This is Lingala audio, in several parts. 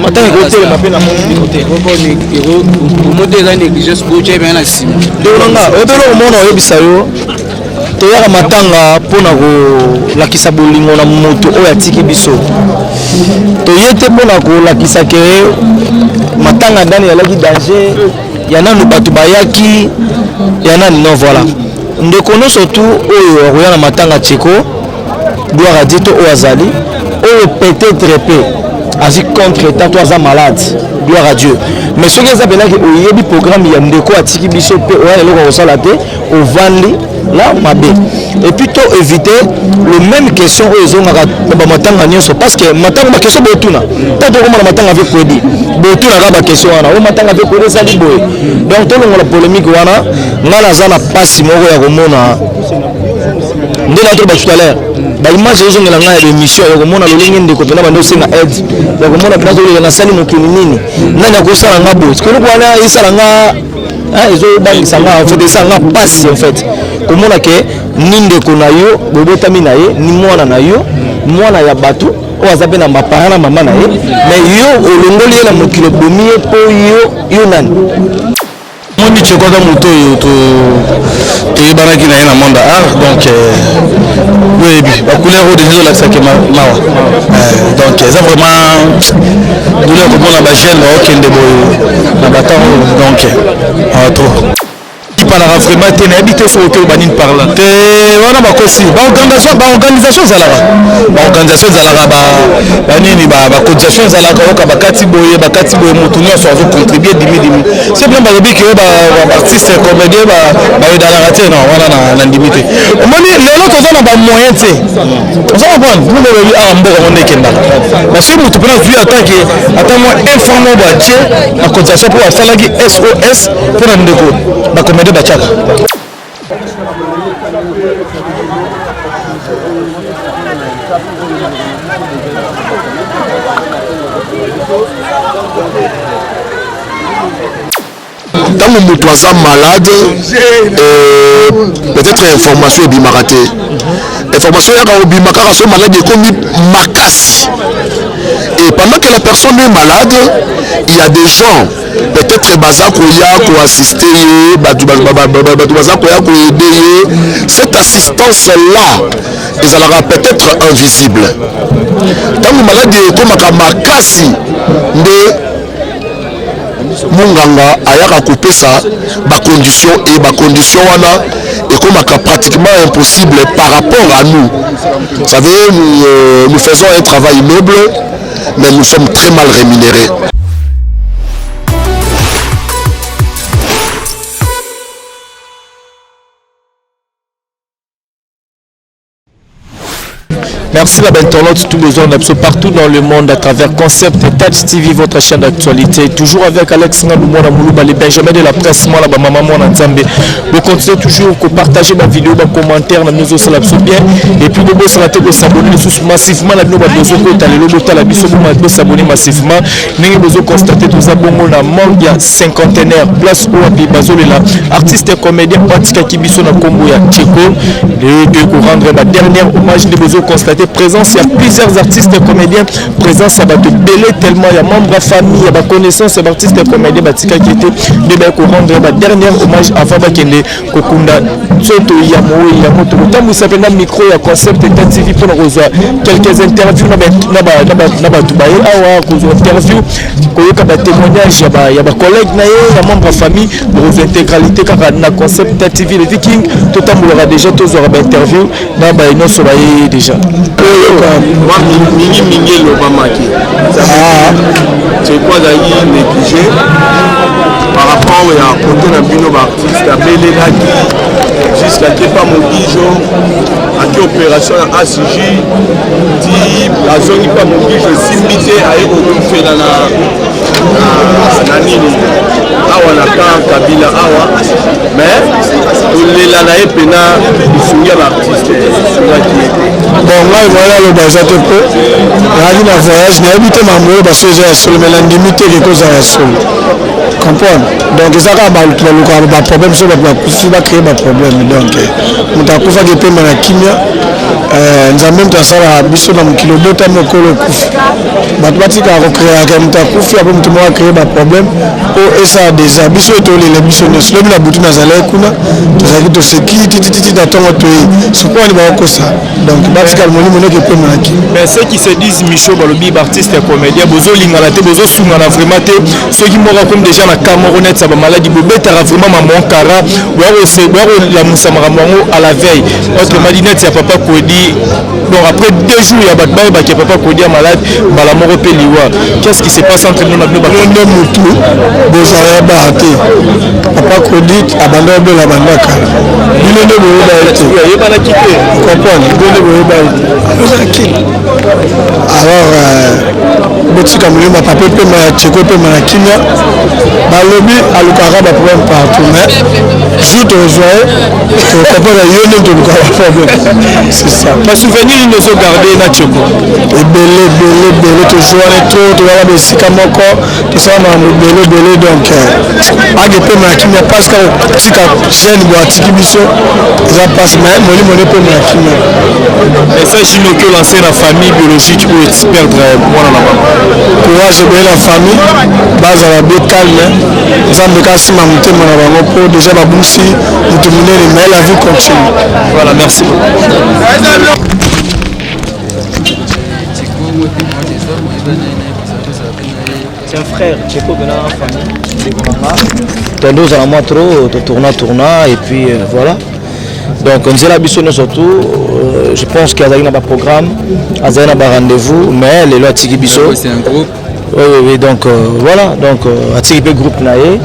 Matanga ekotelema mpe na moni te. Omote eza négligence, botya epena na nsima. Ndeko na nga, oyebi eloko mona oyebisa yo, toyaka matanga mpona kolakisa bolingo na moto oyo atiki biso. Toye te mpona kolakisa ke matanga ndani yalaki danger ya nanu, bato bayaki ya nani. Non, voilà, ndeko nyonso tu oyo akoya na matanga Tsheko, gloire à Dieu, to oyo azali oyo peut-être mpe azwi contre temps to aza malade, gloire à Dieu. Mais soki eza mpenaki oyebi programme ya ndeko atiki biso mpe oya na eloko ya kosala te, ovandi la mabe. Et puis to éviter le même question oyo ezongaka na bamatanga nyonso, parce que matanga, baquestion botuna ta tokoma na matanga ave kwedi, botuna kaka baquestion wana oyo matanga ave kwedi ezali boye. Donc tolongola polémique wana. Nga naza na mpasi moko ya komona nde na toloba tout à l'heure, baimage ezozongela ngai ya baémission ya komona lolenge ndeko mpena bande osenga aide, ya komona mpena tolela nasali mokili nini, nani akosala nga boye. Eloko wana esala nga, ezobangisa nga en fait, esala nga mpasi en fait, komona ke ni ndeko na yo bobotami na ye, ni mwana na yo, mwana ya bato oyo aza mpe na baparent na mama na ye, mais yo olongoli ye na mokili, obomi ye mpo yo, yo nani? Moni Tsheko aza moto oyo toyebanaki na ye na monde art, donc oyebi bacouleur oyo déjà ezolakisaki mawa. Donc eza vraiment douleur komona bajeune baokende boye na batemps oyo, donc trop. Ipalaka vraiment te, nayebi te soki okoki banini par là. Te, wana bakosi. Baorganisation ezalaka, baorganisation ezalaka, banini, bacotisation ezalaka, oyoka bakati boye, bakati boye, motu nyonso azocontribue dimi dimi. C'est bien. Balobi ke baartiste comédien bayedanaka te, non, wana na ndimi te. Omoni lelo toza na bamoyen te, oza comprendre? Nous bolobi awa mboka ngo nde ekendaka, mais soki motu mpena azwi atake ata mwa un franc moko batie na cotisation mpo asalaki SOS mpo na ndeko, bacomédien batiaka. Ntango moto aza malade, peut-être information ebimaka te. Information eyaka kobima kaka so malade ekomi makasi. Et pendant que la personne est malade, il y a des gens peut-être baza koya koassiste ye, bato baza koya koaider ye. Cette assistance là ezalaka peut-être invisible. Ntango maladi ekomaka makasi nde munganga ayaka kopesa bacondition, et bacondition wana ekomaka pratiquement impossible par rapport à nous. Vous savez, nous, nous faisons un travail noble, mais nous sommes très mal rémunérés. Merci la internaute, tout besoin d'abso partout dans le monde à travers Concept Touch TV, votre chaîne d'actualité. Toujours avec Alex Ngabou, Mwana Moulouba, les Benjamin de la presse, moi là, maman, moi Nzambe. Vous continuez toujours à partager ma vidéo, ma commentaire, na nous aussi bien. Et puis, vous pouvez s'abonner massivement, la vidéo, la biso s'abonner massivement. Ndenge bozo constater, toza bongo na morgue ya Cinquantenaire, place oyo wapi bazolela artiste comédien batikaki biso na nkombo ya Tcheko. Toye korendre ba dernier hommage. Nde bozo constater présence ya plusieurs artistes comédiens, présence ya bato ebele tellement, ya membre ya famille, ya baconnaissance ya baartiste comédien batikaki ete nde baye korendre ba dernier hommage avant bakende kokunda nzoto ya mowei. Yango tokotambwisa mpenza micro ya Concept Eta TV mpona kozwa quelques interviews na bato baye awa, kozwa interview, koyoka batémoignage ya bacollègue na ye, ya membre ya famille. Bokozwa intégralité kaka na Concept Eta TV, le Viking. Totambolaka déjà, tozwaka bainterview na baye nyonso baye déjà. Mwa mingimingi elobamaki, Tsheko azalaki négligé par rapport ya kote na bino baartiste. Abelelaki jusqu'à kepa Mogijo, ake opération ya ACG ti azongi mpa Mogijo, esimbi te, aye kokufela na nini awa na camp Kabila awa. Mais tolela na ye mpena lisungi ya baartiste esungaki ye te. Bon, ngai moyen aloba eza te mpo nayaki na voyage, nayebi te makambo oyo baso eza ya solo, mais nandimi te ke kozala ya solo, comprendre? Donc eza kaka bato balukaka baproblème, so bato bakufi, bacréer baproblème. Donc moto akufaki, epema na kimia. Nzambe moto asalaka biso na mokili, obotami okolo okufi. Bato batikaka kocreaka moto akufi apo moto moko acree baproblème mpo esala deja biso oyo tolela biso nyonso. Lobi na butu nazalaki kuna, tozalaki toseki titititi na ntongo toye sokwani bakokosa. Donc batika molimo noki epema na kimia. Mais ceux qui se disent Micho, balobi baartiste ya comédien bozolingana te, bozosungana vraiment te. Soki moko akomi déjà na cas moko neti ya bamaladi, bobetaka vraiment mamon kara, boya kolamusa makambo yango à la veille. Autrement dit, neti ya papa Kodi, donc après 2 jours ya bato bayebaki ya papa Kodi ya malade, mbala moko mpe liwa. Qu'est-ce qui se passe entre nous na bino? Bino nde mutu bozala ya baa te. Papa Kodi abanda obela banda kala, bino nde boyeba ye te. Ayebanaki te. Comprendre, bino nde boyeba ye te, ozala kini. Alors botika molimo ya papa epema, ya Cheko epema na kimia. Balobi alukaka baproblème partout, mais jour tozwa ye, tocomprendre. Yo nde tolukaka baproblème, c'est ça. Basouvenir nini ozogarde na Cheko? Ebele, ebele, ebele. Tozwana to tozala besika moko, tosala makambo ebele ebele. Donc ake epema na kimia. Mpasi kaka kotika jeune bo atiki biso, eza mpasi, mais molimo nde epema na kimia. Message nini oki olance na famille biologique oyo perdre mwana na bango? Courage ebele na famille, bazala be calme. Nzambe kaka nsima motema na bango, mpo déjà babungisi moto monene, mais la vie continue. Voilà, merci beaucoup. C'est un frère, Tcheko Bena, famille, tondo ozala mwa trop, totourna tourna et puis voilà. Donc nzela biso nyonso surtout, je pense que azalaki na baprogramme, azalaki na barendez-vous, mais lelo atiki biso. C'est un groupe. Oui, donc voilà, donc atiki mpe groupe na ye.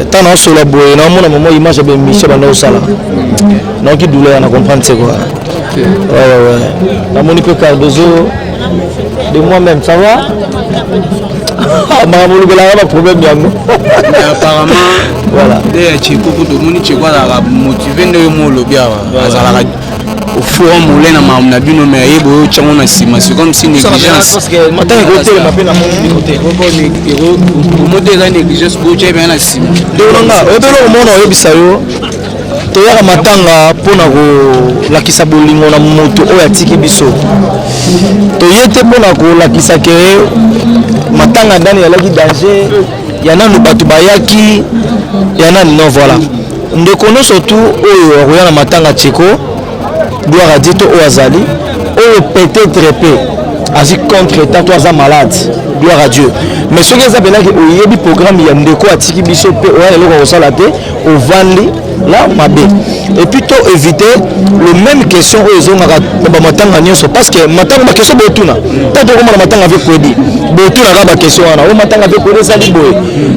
Ntango naosola boye, naomona mamo image ya baémission banda osala, naoki douleur na comprendre c'est quoi. Ouais. Namoni mpe Cardozo de moi-même, ça va, makambo olobelaka baproblème yango. Mais apparemment voilà. Nde ya Cheko, po tomoni Cheko azalaka motive nde yo mo olobi awa, azalaka au four au moulin na makambo na bino, mais ayeba oyo otyango na nsima, c'est comme si négligence. Matanga ekotelema mpe na moni bino te. Omo te, eza négligence, botya epena na nsima. Ndeko na nga, oyebi eloko mona oyebisa yo, toyaka matanga mpona kolakisa bolingo na moto oyo atiki biso. Toye te mpona kolakisa ke matanga ndani ezalaki danger ya nanu, bato bayaki ya nani. Non, voilà, ndeko nyonso tu oyo akoya na matanga Cheko, gloire à Dieu, to oyo azali oyo peut-être mpe azwi contre temps to aza malade, gloire à Dieu. Mais soki eza mpenaki oyebi programme ya ndeko atiki biso mpe oya na eloko ya kosala te, ovandi la mabe. Et puis to éviter le même question oyo ezongaka na bamatanga nyonso, parce que matanga baquestion boyotuna ta tokomona matanga ave kwedi, botunaka baquestion wana oyo matanga ave kwedi ezali boye.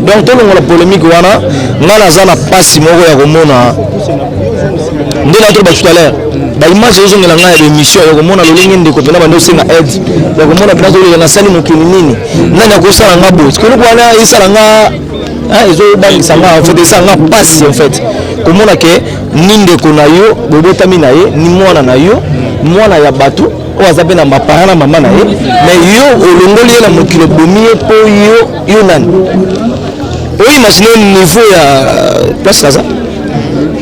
Donc tolongola polémique wana. Ngai naza na mpasi moko ya komona nde na toloba tout à l'heure, baimage ezongela ngai ya baémission ya komona lolenge ndeko mpena bande osenga aide, ya komona mpena tolela nasali mokili nini, nani akosala nga boye. Eloko wana esala nga, ezobangisa nga en fait, esala nga mpasi en fait, komona ke ni ndeko na yo bobotami na ye, ni mwana na yo, mwana ya bato oyo aza mpe na baparent na mama na ye, mais yo olongoli ye na mokili, obomi ye. Mpo yo, yo nani? Oimagine niveau ya place naza.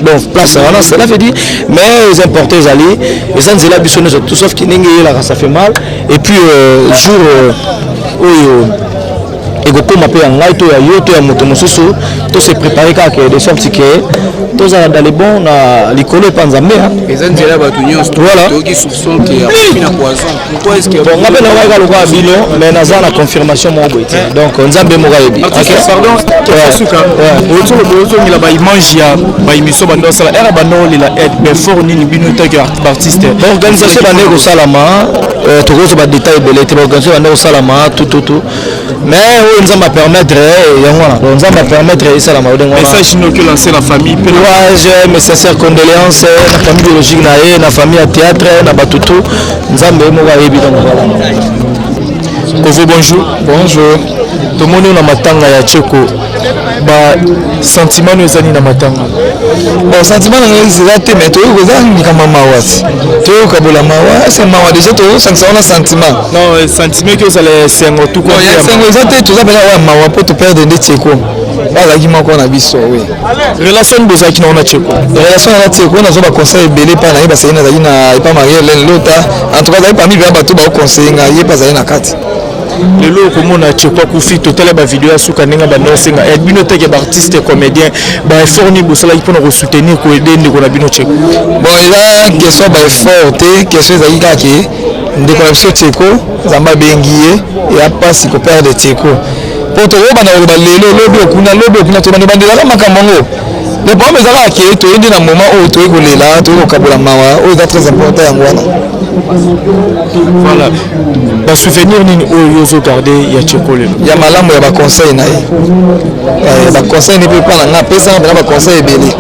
Bon, place wana, cela veut dire, mais eza important, ezali eza nzela biso nyonso tout, sauf que ndenge eyelaka, ça fait mal. Et puis jour oyo ekokóma mpe ya ngai to ya yo to ya moto mosusu, to se préparer kaka de sorte que tozala dans les bons na likolo epa Nzambe. Eza nzela ya bato nyonso. Voilà. Toyoki soupçon ke akufi na poison. Pourquoi est-ce que Bon, nga mpe nakokaka lokola bino, mais naza na confirmation moko boye te. Donc Nzambe moko ayebi. Pardon, suka ozongela baimage ya baémission bando osala ere bando olela aide, mais fort nini bino taki artiste? Baorganisation bande kosalama, tokozwa badetail ebele te. Baorganisation bande kosalama tututu, mais oyo Nzambe apermettre yango wana. Donc Nzambe apermettre esalama odenge wana. Message nini oki lancer na famille mpe? Courage, mes sincères condoléances na famille biologique na ye, na famille ya théâtre, na bato tout. Nzambe ye moko ayebi. Donc voilà. Kovo, bonjour. Bonjour. Tomoni oyo na matanga ya Cheko. Ba sentiment no eza nini na matanga? Bon, sentiment na ngai eza te, mais toyoki eza likambo ya mawa ti toyoki kokabola mawa. Ese mawa déjà tozosangisa wana sentiment. Non, sentiment eki ozala ya esengo tout. Non, ya esengo eza te. Toza mpenza oyo ya mawa mpo toperdre nde Tieko, bazalaki moko na biso, oui. Relation nini bozalaki nango na Tieko? Relation na Tieko, nazwa baconseil ebele epai na ye. Basali nazalaki na epa Marie Helene Lota. En tout cas, azali parmi mpenza bato baoconseille ngai, ye mpe azali na kati. Lelo okomona Tcheko akufi, totala bavideo ya suka ndenge banda osenga ya bino teke baartiste comédien. Baeffort nini bosalaki mpona kosoutenir, koaider ndeko na bino Tcheko? Bon, eza question baeffort te. Question ezalaki kaka ke ndeko na biso Tcheko, Nzambe abengi ye. Eya mpasi koperdre Tcheko, mpo tokobanda koloba lelo, lobi okuna, lobi okuna, tobanda bandelaka makambo yango. Le problème eza kaka ke toye nde na moment oyo toye kolela, toye kokabola mawa oyo eza très important, yango wana. Voilà, basouvenir nini oyo ozogarde ya Tcheko lelo? Ya malamu ya baconseil na ye, baconseil ne mpe mpa na nga apesanga mpena baconseil ebele.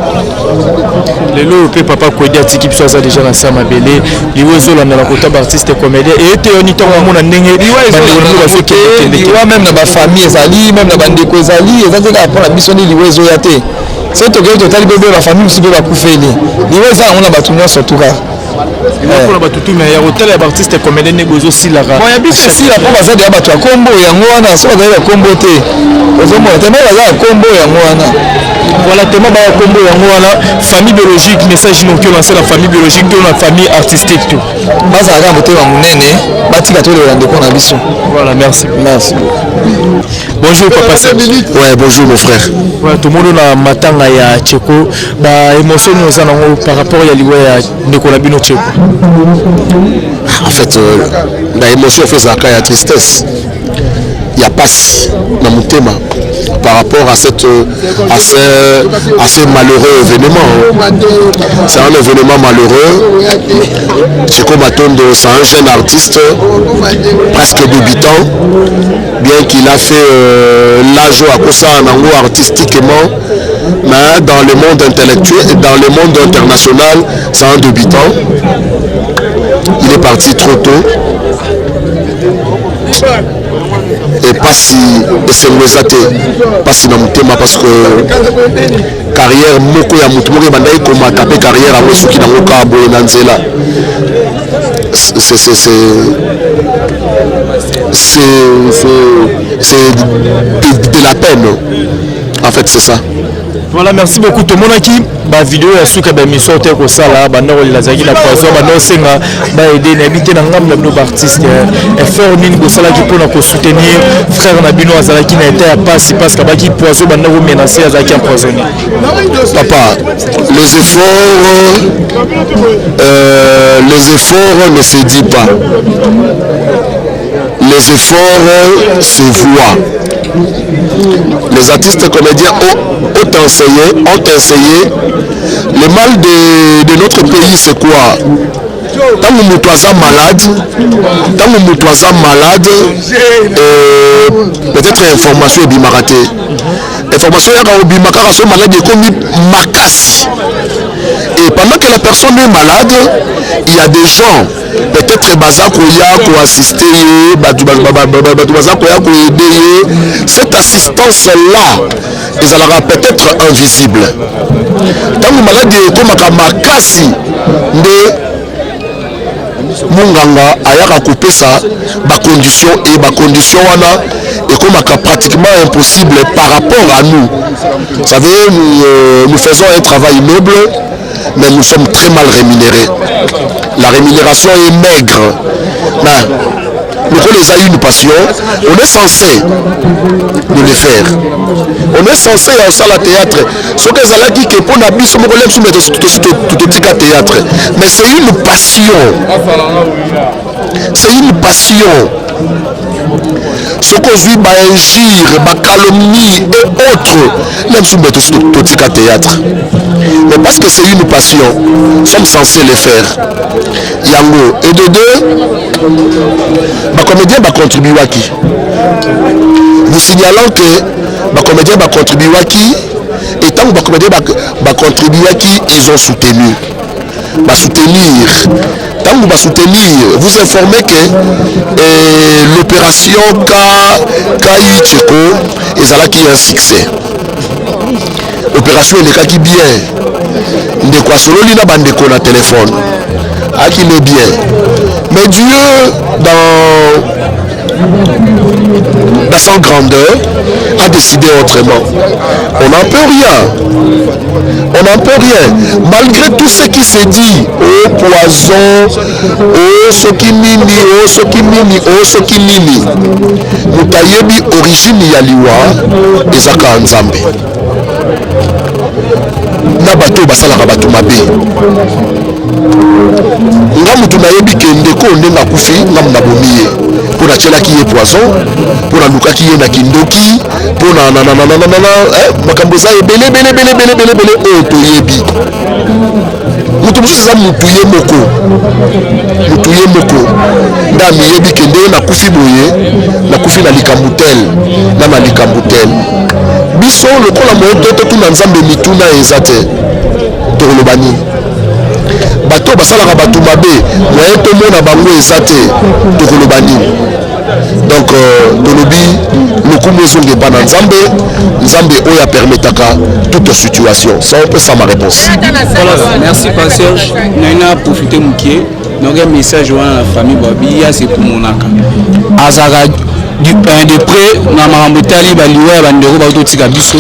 Lelo oyo mpe papa Kwedi atiki biso, aza deja na sa mabele. Liwa ezolanda na kota baartiste comédien eye te yoni ntango omona ndenge bandeko na bino bazokendekende? Liwa même na bafamille ezali, même na bandeko ezali. Eza te kaka mpona biso nde liwa ezoya te. Soki tokei totali mpe mpe bafamille mosusu mpe bakufeli. Liwa eza yango na bato nyonso tuka. Mpona bato tu, mais ya kotala ya baartiste comédien ndenge bozosilaka. Bon, ya biso esila mpo baza deya bato ya kombo, yango wana. So bazali ya kombo te, ozomona te, mais baza ya kombo, yango wana. Voilà, tema baya kombo, yango wana. Famille biologique, message noki olancer na famille biologique to na famille artistique to? Bazala kaka motema monene, batika tolela ndeko na biso. Voilà, merci. Merci. Bonjour papa Serge. Ouais, bonjour mon frère. Ouais, tomoni na matanga ya Tcheko, ba émotion nini oza nango par rapport ya liwa ya ndeko na bino Tcheko? En fait, na émotion faut ezalaka ya tristesse, ya pasi na motema par rapport à cette à ce malheureux événement. C'est un événement malheureux. Tcheko Matondo, c'est un jeune artiste presque débutant, bien qu'il a fait l'âge à nango artistiquement, mais dans le monde intellectuel et dans le monde international, c'est un débutant. Il est parti trop tôt. Et pasi, esengo eza te, pasi na motema, parce que carrière moko ya motu moko ebandaki komata, mpe carrière yango esuki nango kaka boye na nzela. C'est de la peine, en fait, c'est ça. Voilà, merci beaucoup. Tomonaki bavideo ya suka, baémission te kosala banda kolela, azalaki na poison, banda osenga baaider. Nayebi te, na ngambo na bino baartiste, effort nini bosalaki mpona kosoutenir frère na bino? Azalaki na état ya pasi parce que abaki poison, banda komenacer, azalaki empoisonné. Papa, les efforts ne se dit pas, les efforts se voient. Les artistes comédiens ont essayé. Le mal de notre pays, c'est quoi? Ntango moto aza malade, ntango moto aza malade, peut-être information ebimaka te. Information eyaka kobima kaka so malade ekomi makasi. Et pendant que la personne est malade, il y a des gens peut-être baza koya koassister ye, bato baza koya koaider ye. Cette assistance là ezalaka peut-être invisible. Ntango maladi ekomaka makasi nde munganga ayaka kopesa bacondition, et bacondition wana ekomaka pratiquement impossible par rapport à nous. Vous savez, nous faisons un travail noble, mais nous sommes très mal rémunérés. La rémunération est maigre, mais lokola eza une passion, on est censé de le faire. On est censé ya kosala théâtre. Soki ezalaki ke mpo na biso moko lebiso, me totika théâtre. Mais c'est une passion, c'est une passion. Soki ozwi bainjure, bacalomnie et autres, na biso mbe totika théâtre. Mais parce que c'est une passion, sommes censés le faire, yango. Et de deux, bacomédien bacontribuaki. Nous signalons que bacomédien bacontribuaki, et ntango bacomédien bacontribuaki, ils ont soutenu, basoutenir. Ntango basoutenir, vous informez que l'opération Kai Tcheko ezalaki un succès. Opération elekaki bien, ndeko asololi na bandeko na telefone, akime bien, mais Dieu, dans sa grandeur, a décidé autrement. On n'en peut rien, on n'en peut rien, malgré tout ce qui s'est dit: oh poison, oh soki nini, oh soki nini, oh soki nini. Moto ayebi origine ya liwa eza kaka Nzambe na bato oyo basalaka bato mabe. Nga motu nayebi ke ndeko oyo ndenge akufi, nga moto nabomi ye mpo natielaki ye poison, mpo nalukaki ye na kindoki, mpo na makambo eza ebele ebele ebele ebele ebele ebele oyo toyebi. Moto mosusu eza motu ye moko, motu ye moko nde amiyebi ke ndenge nakufi boye, nakufi na likambo tel na likambo tel. Biso lokola moto totuna Nzambe mituna eza te, tokoloba nini? Bato basalaka bato mabe, moye tomona bango eza te, tokoloba nini? Donc tolobi lokumu ezonga epa na Nzambe, Nzambe oyo apermetaka toute situation. C'est un peu ça ma réponse. Voilà, merci pasteur. Naina profiter mokie naoki message wana na famille babi ya sekumonaka azalaka de près na makambo etali baliwa ya bandeko bauti totika biso,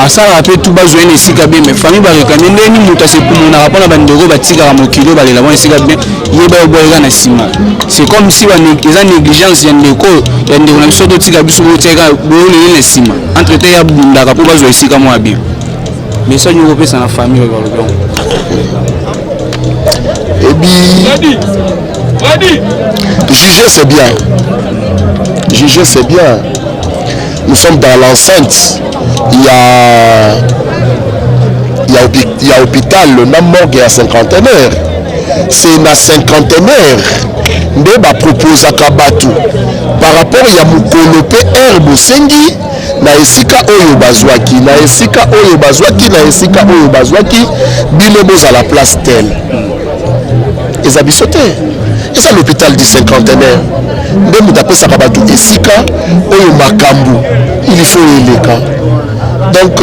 asalaka mpe tu bazwa ye na esika bien. Mais famille baréclamer ndeni moto asekumonaka mpona bandeko batikaka mokili oyo balela mpona esika bien, ye bayoboyeka na nsima. C'est comme si eza négligence ya ndeko, ya ndeko na biso totika biso, botiaka boyolele na nsima. Entre temps ya bundaka mpo bazwa esika mwa bien. Message moko opesa na famille oyo balobi yango? Ebi, juger c'est bien, juger c'est bien. Nous sommes dans l'enceinte, il y a hôpital na morgue ya Cinquantenaire. C'est na Cinquantenaire nde baproposaka bato par rapport ya mokolo mpe heure bosengi na esika oyo bazwaki, na esika oyo bazwaki, na esika oyo bazwaki bino bozala place telle. Eza biso te, eza l'hôpital du Cinquantenaire nde moto apesaka bato esika oyo makambo il faut eleka. Donc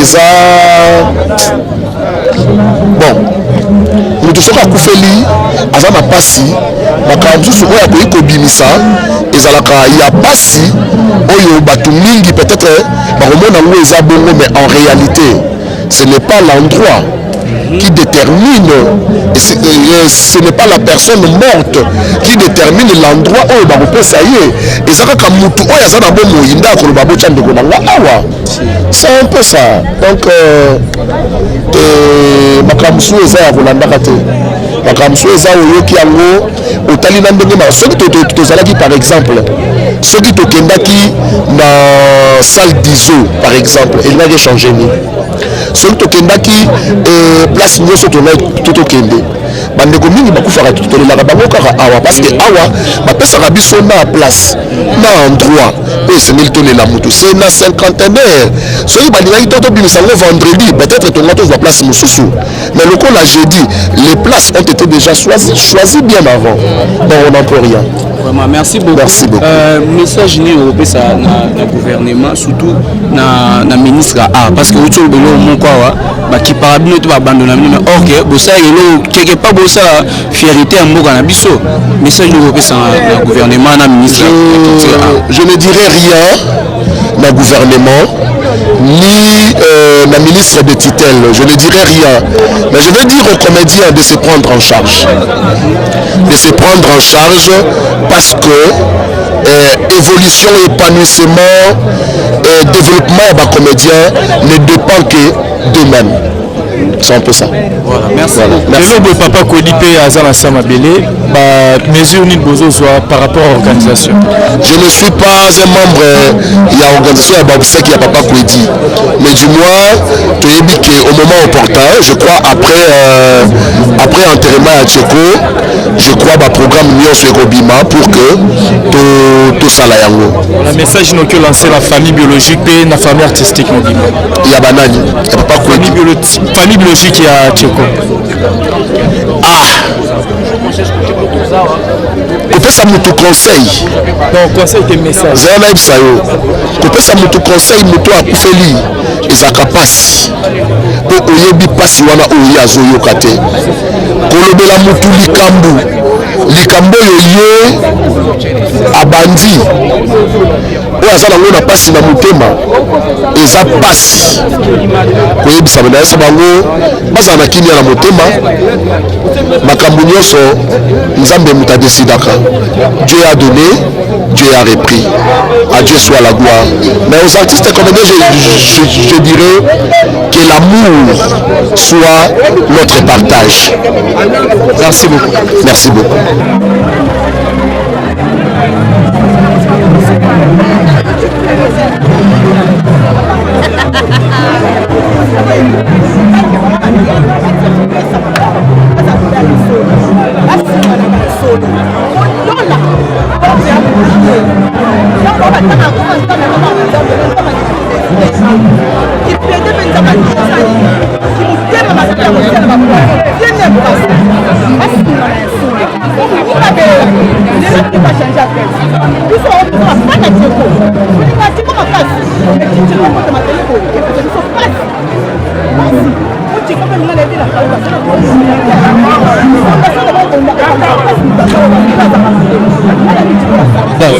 eza bon, moto soki akufeli aza na pasi, makambo mosusu oyo akoki kobimisa ezalaka ya pasi oyo bato mingi peut-être bakomona yango eza bongo, mais en réalité ce n'est pas l'endroit qui détermine et ce n'est pas la personne morte qui détermine l'endroit oyo bakopesa ye. Eza kaka motu oyo aza na bomoi nde akoloba: botya ndeko na nga awa. C'est un peu ça. Donc makambo mosusu eza ya kolandaka te, makambo mosusu eza oyoki yango, otali na ndenge na soki tozalaki, par exemple soki tokendaki na salle d'iso par exemple, elingaki échange nini? Soki tokendaki place nyonso to tokende, bandeko mingi bakufaka, tolelaka bango kaka awa, parce que awa bapesaka biso na place na endroit oyo esengeli tolela motu. Se na Cinquantenaire, soki balingaki to tobimisa yango vendredi, peut-être tonga tozwa place mosusu, mais lokola jeudi, les places ont été déjà choisies, choisies bien avant, donc on n'en peut rien. Vraiment, merci beaucoup. Merci beaucoup. Message nini okopesa na gouvernement, surtout na ministre ya art? Parce que outi oloba eloko moko awa, bakipaka bino to babandona bino, mais or ke bosalaka eloko quelque part, bosala fierté ya mboka na biso. Message nini okopesa na gouvernement, na ministre ya culture, art? Je ne dirai rien na gouvernement ni na ministre de tutelle. Je ne dirai rien. Mais je vais dire aux comédiens de se prendre en charge. De se prendre en charge parce que évolution, épanouissement, développement des comédiens ne dépend que d'eux-mêmes. C'est un peu ça. Voilà, merci Voilà. beaucoup. Merci. Lelo boye papa Kwedi mpe aza na sa mabele, bamesure nini bozozwa par rapport à organisation? Je ne suis pas un membre ya organisation ya baobsèques ya papa Kwedi, mais du moins toyebi ke au moment opportun, je crois après enterrement ya Tcheko, je crois baprogramme nyonso ekobima pour que tosala yango. Na message noki olancer la famille biologique mpe na famille artistique mobimba? Ya banani? Ya papa Kwedi? Famille biologique ya Tcheko. Ah, kopesa Kopesa motu conseil, Donc conseil te, message. Zala, nayebisa yo, kopesa motu conseil, moto akufeli, ezalaka mpasi, mpo oyebi mpasi wana oyo ye azoyoka te. Kolobela motu likambo oyo ye abandi, oyo aza nango na mpasi na motema, eza mpasi koyebisa. Nayesa bango bazala na kimia na motema. Makambo nyonso, Nzambe moto adesidaka. Dieu a donné, Dieu a repris, à Dieu soit la gloire. Mais aux artistes comédiens, je dirais que l'amour soit notre partage. Merci beaucoup. Merci beaucoup.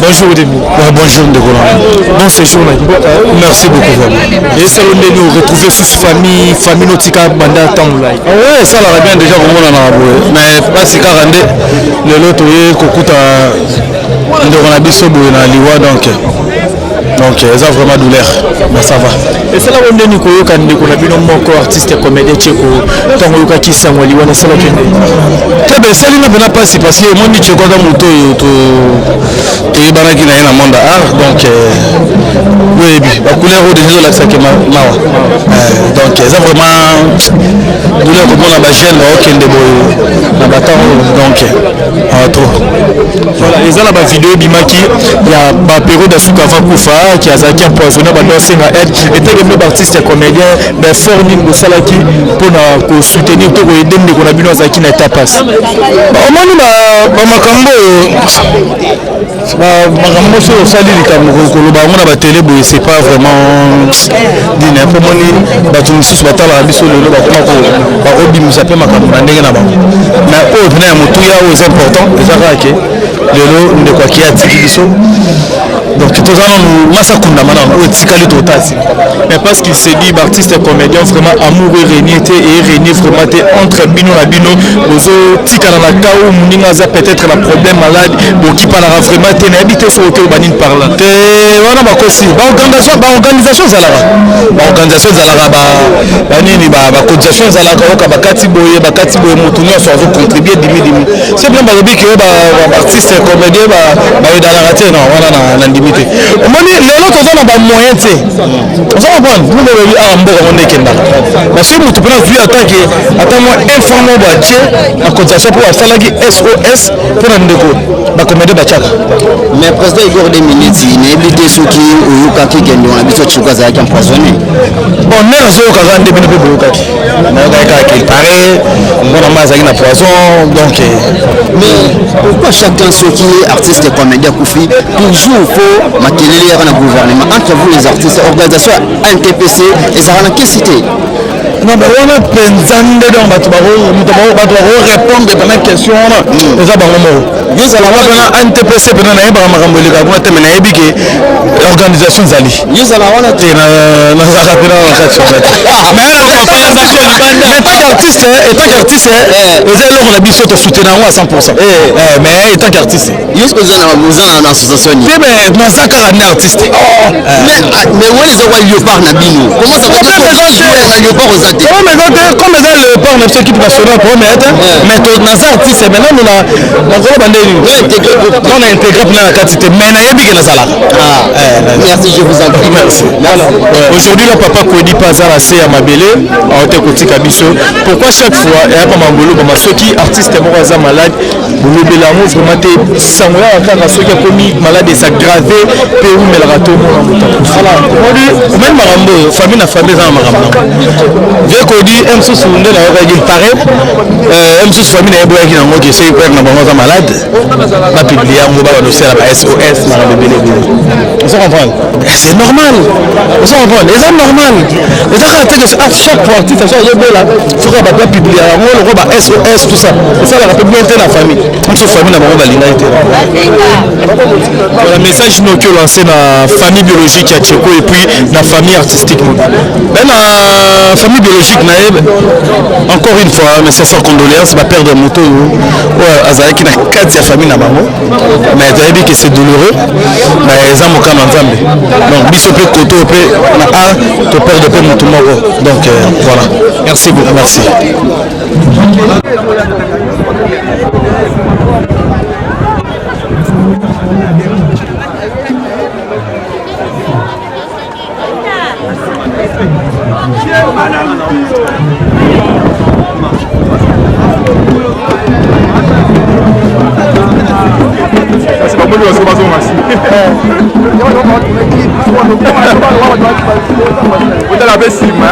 Bonjour Demi. Ouais, bonjour ndeko. Bon séjour na Kimboka. Merci beaucoup vraiment. Esalo ndeni retrouver sous famille notika banda ntango lai? Ouais, esalaka bien déjà komonana boye, mais mpasi kaka nde lelo toye kokuta ndeko na biso boye na liwa. Donc eza vraiment douleur, mais ça va. Esalaka ndeni koyoka ndeko na bino moko artiste comédien Tcheko? Ntango oyokaki sango liwa, na esalaki ndeni? Tebe, esalinga mpena mpasi, parce que omoni, Tcheko aza moto oyo toyebanaki na ye na monde art. Donc oyebi bacouleur oyo déjà ezolakisaki mawa. Donc eza vraiment douleur komona bajeune baokende boye na batemps oyo, donc trop. Voilà, eza na bavideo ebimaki ya bapériode ya suka avant kufa, ki azalaki empoisonné, bando asenga aide. Eteke bino baartiste ya comédien, baeffort nini bosalaki mpona kosoutenir to koaider ndeko na bino azalaki na état pasi? Omoni, bamakambo oyo, makambo soki osali likambo, koloba yango na batele boye, c'est pas vraiment dine, mpo moni bato mosusu batalaka biso lelo, bakoma bakobimisa mpe makambo na ndenge na bango. Mais oyo mpena ya motuya, oyo eza important, eza kaka ke lelo ndeko akia, atiki biso. Donc toza nanu masa kundama nanu, oyo etikali tota nsima. Mais parce qu'il s'est dit, baartiste comédien, vraiment amour erégner te, erégner vraiment te entre bino na bino. Bozotikala na cas où moninga aza peut-être na problème, malade, bokipanaka vraiment te. Nayebi te soki okoki banini par là. Te, wana bakosi. Baorganisation ezalaka, baorganisation ezalaka, banini, bacotisation ezalaka. Oyoka bakati boye, bakati boye, motu nyonso azocontribue dimi dimi. C'est bien, balobi ke baartiste comédien bayedanaka te. Non, wana na ndimi te. Omoni, lelo toza na bamoyen te, oza comprendre? Nous balobi awa mboka ngo nde ekendaka. Mais soki motu mpena azwi atake ata mwa un franc moko atie na cotisation mpo asalaki SOS mpo na ndeko, bacomédien batiaka. Mais président Igor de Miniti, nayebi te soki oyokaki ke ndeko na biso Tcheko azalaki empoisonné. Bon, nde nazoyokaka nde bino mpe boyokaki. Nayokaki kaka qu'il paraît mwana ma azalaki na poison, donc. Mais pourquoi chacun, soki artiste comédien akufi, toujours faut makelele yaka na gouvernement? Entre vous les artistes, organisation NTPC ezalaka na kesi te? Non, mais wana mpenza nde, donc bato bakorépondre mpena question wana eza bango moko. Ezalaka mpena NTPC mpena, nayebaka makambo elekaka kuna te, mais nayebi ke organisation ezali. Ezala wana te, nazalaka mpena na kati wana te. Mais tant qu'artiste, étant qu'artiste, eza eloko na biso, tosoutenir yango à 100, mais étant qu'artiste. Yo soki oza na association nini? Te, mais naza kaka nde artiste. Mais wana eza kwa Léopard na bino, comment ça va na Léopard oza te? Comme eza te, comme eza Léopard na biso, équipe nationale, problème eza te. Mais naza artiste maintenant, nakoloba nde nini, non, na intégré mpena na kati te, mais nayebi ke nazalaka. Merci, je vous en prie. Merci. Aujourd'hui là, papa Kodi mpe aza na se ya mabele, aote kotika biso. Pourquoi chaque fois eyaka mangolo bama, soki artiste moko aza malade, bolobela yango vraiment te? Sango yaka kaka soki akomi malade, es'aggrave mpe eumelaka te, omona moto akufi. Omoni, makambo oyo, famille na famille eza na makambo nango. Vieux Kodi mosusu nde nayokaki, il paraît mosusu famille na ye boyaki nango ke soki père na bango aza malade. Bapublie yango, babandosala ba SOS, makambo ebele ebele. Ozo comprendre, c'est normal. Ozo comprendre, eza normal. Eza kaka te que à chaque fois artiste azo azobela, faut kaka bato bapublie yango lokola ba SOS, tout ça. Esalaka mpe bien te na famille. Biso famille na bango balingaki te. Voilà, message noki olancé na famille biologique ya Tcheko et puis na famille artistique mobile. Ben, na famille biologique na ye, encore une fois, mes sincères condoléances. Baperdre moto oyo oyo azalaki na kati ya famille na bango, mais toyebi que c'est douloureux, mais eza mokano ya Nzambe. Donc biso mpe koto oyo mpe na a toperdre mpe motu moko. Donc voilà, merci beaucoup. Merci. Bamoni baso bazonga si otala mpe nsima.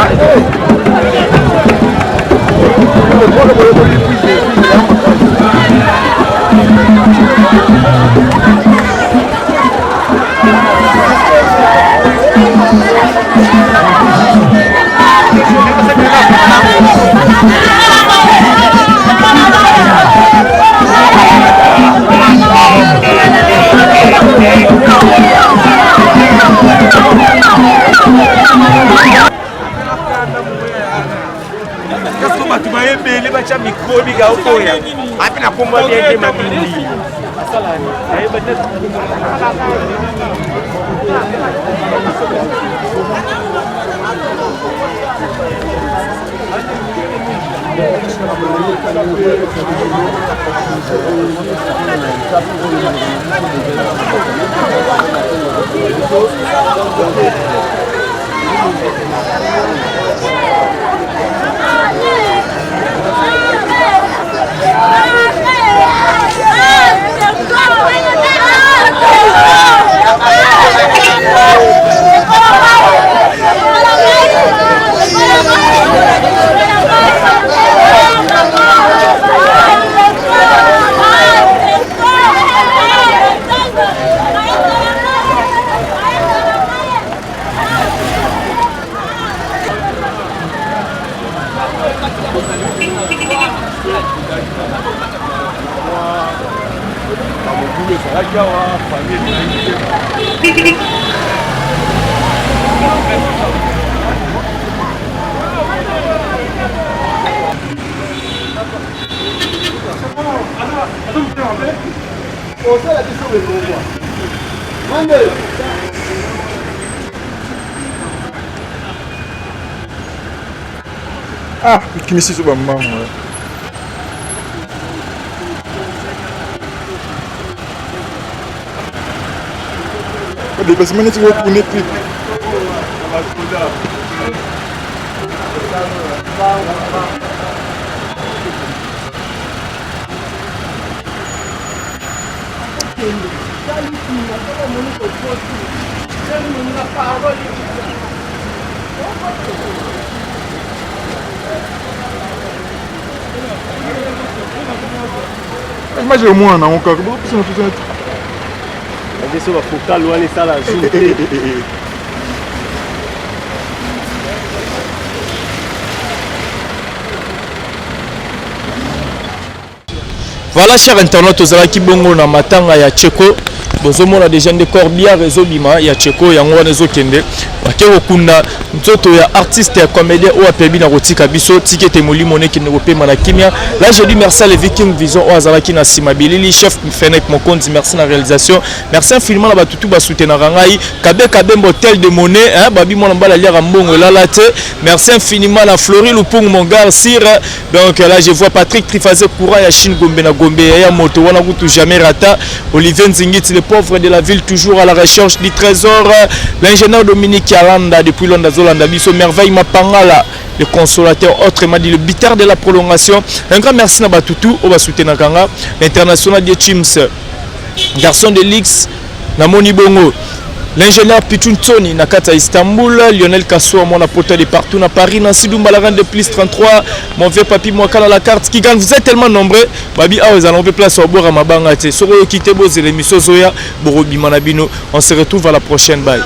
Kasi bato baye ebele batya mikro bika okoya ape na kombo bien te mabindi. Bamobulu ezalaki awa, famille ezalaki te. Ah, kimisi so bambango. Déplacement neti kokune clip. Image ya mwana nango kaka bopesa na toza biso bafocal wana esala zoom te. Voilà, cher internaute, tozalaki bongo na matanga ya Tcheko. Bozomona déjà nde corbillard ezobima ya Tcheko, yango wana ezokende. Bake kokunda nzoto ya artiste ya comédien oyo apebi na kotika biso. Tiki ete molimo nekende kopema na kimia. Là, je dis merci à le Viking Vision oyo azalaki na nsima bilili, chef Fenek Mokonzi, merci na réalisation. Merci infiniment na batutu basoutenaka ngai. Kabe Kabembo, hôtel de monnaie, hein, babi mwana mbala aliaka mbongo elala te. Merci infiniment na Flori Lupungu, mon gars, sire. Donc là, je vois Patrick Trifazé, courant ya Chine Gombe na Gombe, ya moto, wana kutu jamais rata. Olivier Nzingiti, le pauvre de la ville, toujours à la recherche du trésor. L'ingénieur Dominique Yalanda, depuis Londres, Zolanda Biso, Merveille Mapangala, le consolateur, autrement dit, le bitter de la prolongation. Un grand merci na Batutu, au Basute Nakanga, l'international de Chims, garçon de l'X, Namoni Bongo. L'ingénieur Pichun Tony na kati ya Istanbul, Lionel Kassoua mwana pota de partout na Paris, Nancy Dumba la reine de plus 33, mon vieux papi Mwakala la carte qui gagne. Vous êtes tellement nombreux, babi awa ezala mpe place obora mabanga te. Soko oyoki te bozela émission zoya, borobima na bino. On se retrouve à la prochaine, bye.